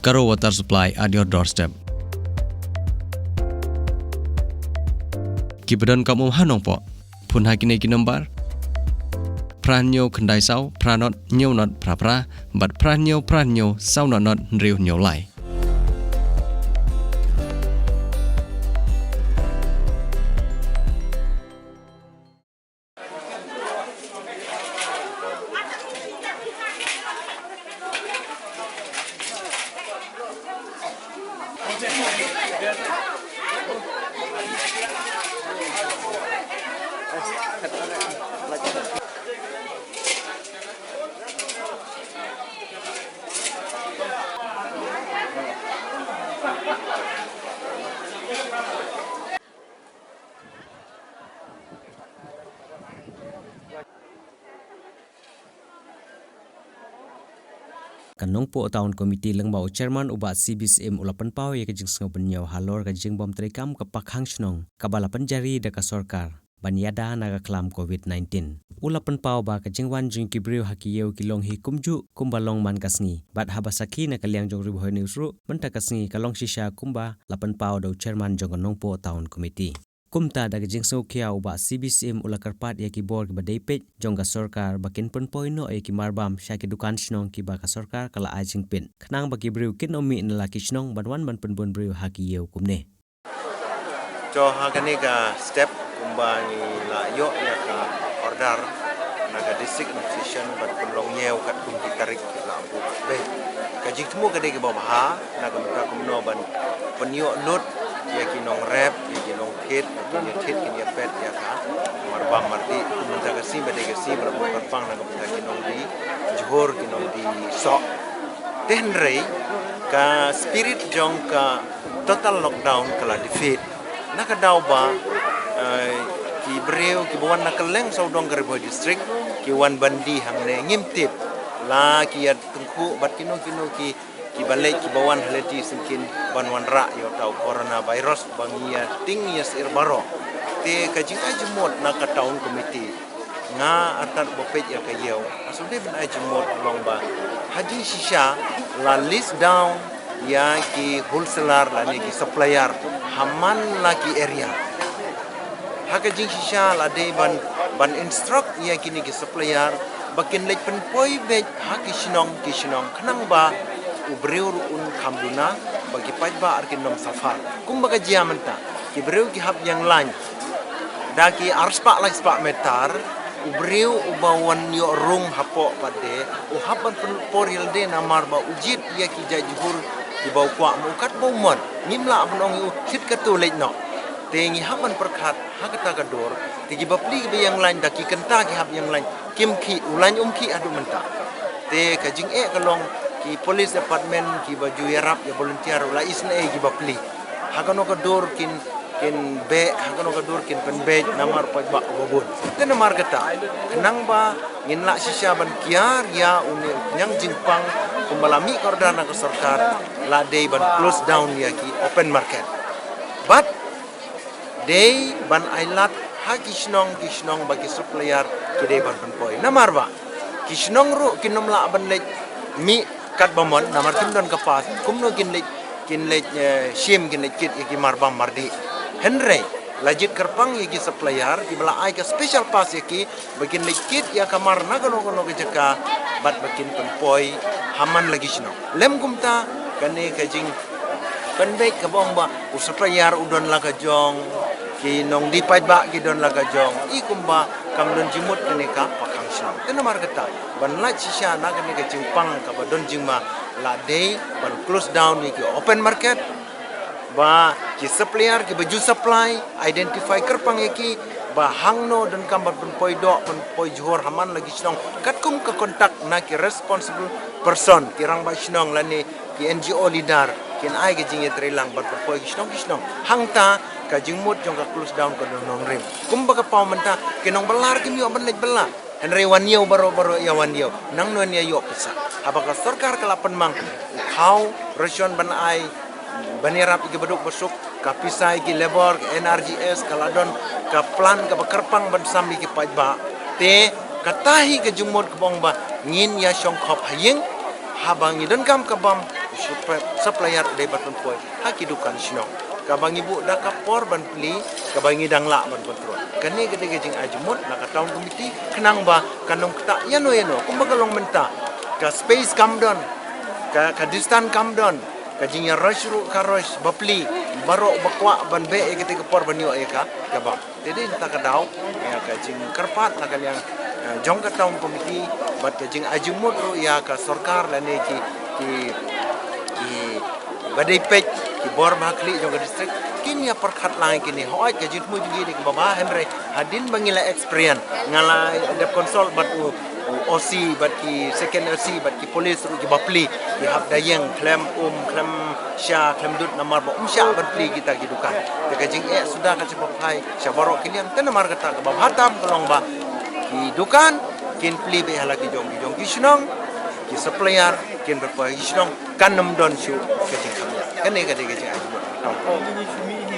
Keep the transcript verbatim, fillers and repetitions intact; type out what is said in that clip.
Garo Water Supply at your doorstep. Ki ba donkam um ha Nongpoh, phone ha kine ki nombar: phra hynñiew khyndai saw phra nod hynñiew nod phra phra bad phra hynñiew phra hynñiew saw nod nod hynriew hynñiew lai. Ka Nongpoh Town Committee lyngba u Chairman u Bah C B Syiem u la pynpaw ïa ka jingsngew bynñiew halor ka jingbym treikam ka pakhang shnong kaba la pynjari da ka sorkar ban ïada na ka khlam covid nineteen. U la pynpaw ba ka jingwan jong ki briew ha ki ïew ki long hi kumjuh kumba long man ka sngi, bad haba sakhi na ka liang jong Ri Bhoi News ruh, mynta ka sngi ka long shisha kumba la pynpaw da u Chairman jong ka Nongpoh Town Committee. Kumta da ka jingsngewkhia u Bah C B Syiem u la kyrpad ïa ki bor kiba dei peit jong ka sorkar ba kin pynpoi noh ïa ki marbam sha ki dukan shnong kiba ka sorkar ka la ai jingpeit, khnang ba ki briew kin ym mih na la ki shnong ban wan ban pynbun briew ha ki ïew kumne. To, ha kane ka step kumba ngi la ïoh ïa ka order na ka District Administration ban pynlong ïew katkum ki tarik ki la buh. Bad ka jingthmu ka dei kaba bha, na ka bynta kumno ban pynïoh lut ïa ki nongrep, ïa ki nongthied, ïa ki nongthied, kin ïa peit ïa ka marbam mardih. Mynta ka sngi ba dei ka sngi ba la buh kyrpang na ka bynta ki nongdie jhur, ki nongdie soh. Te hynrei ka spirit jong ka total lockdown ka la defeat. Na ka daw ba, eh, ki briew kiba wan na kylleng sawdong ka Ri Bhoi District ki wan ban die hangne, ngim tip la ki ïa tyngkhuh bad kino kino ki, kiba leit kiba wan ha lynti syngkien ban wanrah ïa uta u coronavirus ba ngi ïa tieng ïa sir baroh. Te ka jingai jingmut na ka town committee, nga artat ba peit ïa ka ïew, nga sngewdei ban ai jingmut, long ba ha jingshisha la list down ïa ki wholesaler lane ki supplier ha man la ki area. Ha ka jingshisha la dei ban, ban instruct ïa kine ki supplier ba kin leit pynpoi beit ha ki shnong ki shnong, khnang ba u briew ruh un kham duna, ba ki paidbah ruh kin ym suffer. Kumba ka jia mynta, ki briew ki hap ïeng lain da ki arspah laispah meter, u briew uba wan ïoh rung hapoh pat de u hap ban pynpor ïa lade namar ba u jied ïa ki jait jhur kiba u kwah, ma u kat ba u mon, ngim lah ban ong ïa u thied katto leit noh. Te ngi hap ban pyrkhat ha kata ka dur. Te kiba plie kiba ïeng lain, da ki kynta ki hap ïeng lain, kim khih, u lain um khih haduh mynta. Te ka jingeh ka long, ki police department kiba ju ïarap ïa volunteer u la isynei kiba plie. Ha kano ka dur kin, kin beh, ha kano ka dur kin pynbeit namar paidbah uba bun. Te namar kata, khnang ba ngin lah shisha ban kiar ïa une u khñiang jingpang kumba la mih ka order na ka sorkar, la dei ban close down ïa ki open market. Bad dei ban ailad ha ki shnong ki shnong ba ki supplier ki dei ban pynpoi. Namar ba ki shnong ruh kin ym lah ban leit mih katba mon namar kim don ka pass. Kumno kin leit, kin leit, eh, shim, kin leit kit ïa ki marbam mardih? Hynrei la jied kyrpang ïa ki supplier kiba la ai ka special pass ïa ki, ba kin leit kit ïa ka mar na kano kano ka jaka, bad ba kin pynpoi ha man la ki shnong. Lym kumta, kane ka jingpynbeit kaba ong ba u supplier u don la ka jong, ki nongdie paidbah ki don la ka jong, i kumba kam don jingmut kane ka pakhang shnong. Te namar kata, ban lait shisha na kane ka jingpang kaba don jingma, la dei ban close down ïa ki open market, ba ki supplier kiba ju supply, identify kyrpang ïa ki, ba hangno donkam ban pynpoi doh, pynpoi jhur ha man la ki shnong, katkum ka contact na ki responsible person, ki rangbah shnong lane ki N G O leader, kin ai ka jingïatreilang ban pynpoi ki shnong ki shnong. Hangta ka jingmut jong ka close down ka don nongrim. Kumba ka paw mynta, ki nongbylla kim ïoh ban leit bylla. Hynrei wan ïew baroh baroh ïa wan ïew. Nangno ïa ïoh pisa? Haba ka sorkar ka la pynmang u khaw ration ban ai, ban ïarap ïa ki baduk basuk, ka pisa ïa ki labour, ka N R G S, ka la don ka plan kaba kyrpang ban sam ïa ki paidbah. Te kata hi ka jingmut kaba ong ba ngin ïa shong khop ha ïing, haba ngi donkam ka bam, Supplier u dei ban pynpoi ha ki dukan shnong. Kaba ngi buh da ka por ban plie, kaba ngi dang lah ban pyntrut. Kane ka dei ka jingajmut na ka town committee, khnang ba kan ym ktah ïano ïano kumba ka long mynta. Ka space kam don, ka, ka distance kam don, ka jingïaroh ruh ka roh ba plie, baroh ba kwah ban beh ïa kata ka por ban ïoh ïa ka, kaba. Te dei na kata ka daw, ïa ka jingkyrpad na ka liang, eh, jong ka town committee, bad ka jingajmut ruh ïa ka sorkar lane ki, ki, ki ba dei peit, ki bor ba khlieh jong ka district, kin ïa pyrkhat lang ïa kine, hooid ka jingthmu jong ki dei kaba bha, hynrei hadien ba ngi la experience, nga la dep consult bad u, u O C, bad ki second O C, bad ki police ruh kiba plie, ki hap da ïeng khlem um, khlem sha, khlem dud namar ba um shah ban plie kita ki dukan. Te ka jingeh suda ka jingpynphai sha baroh ki liang. Te namar kata kaba bha tam ka long ba ki dukan kin plie beit ha la ki jong ki jong ki shnong, ki supplier kin pynpoi ha ki shnong, kan ym don shuh ka jingkham ïa. Kane ka dei ka jingajmut.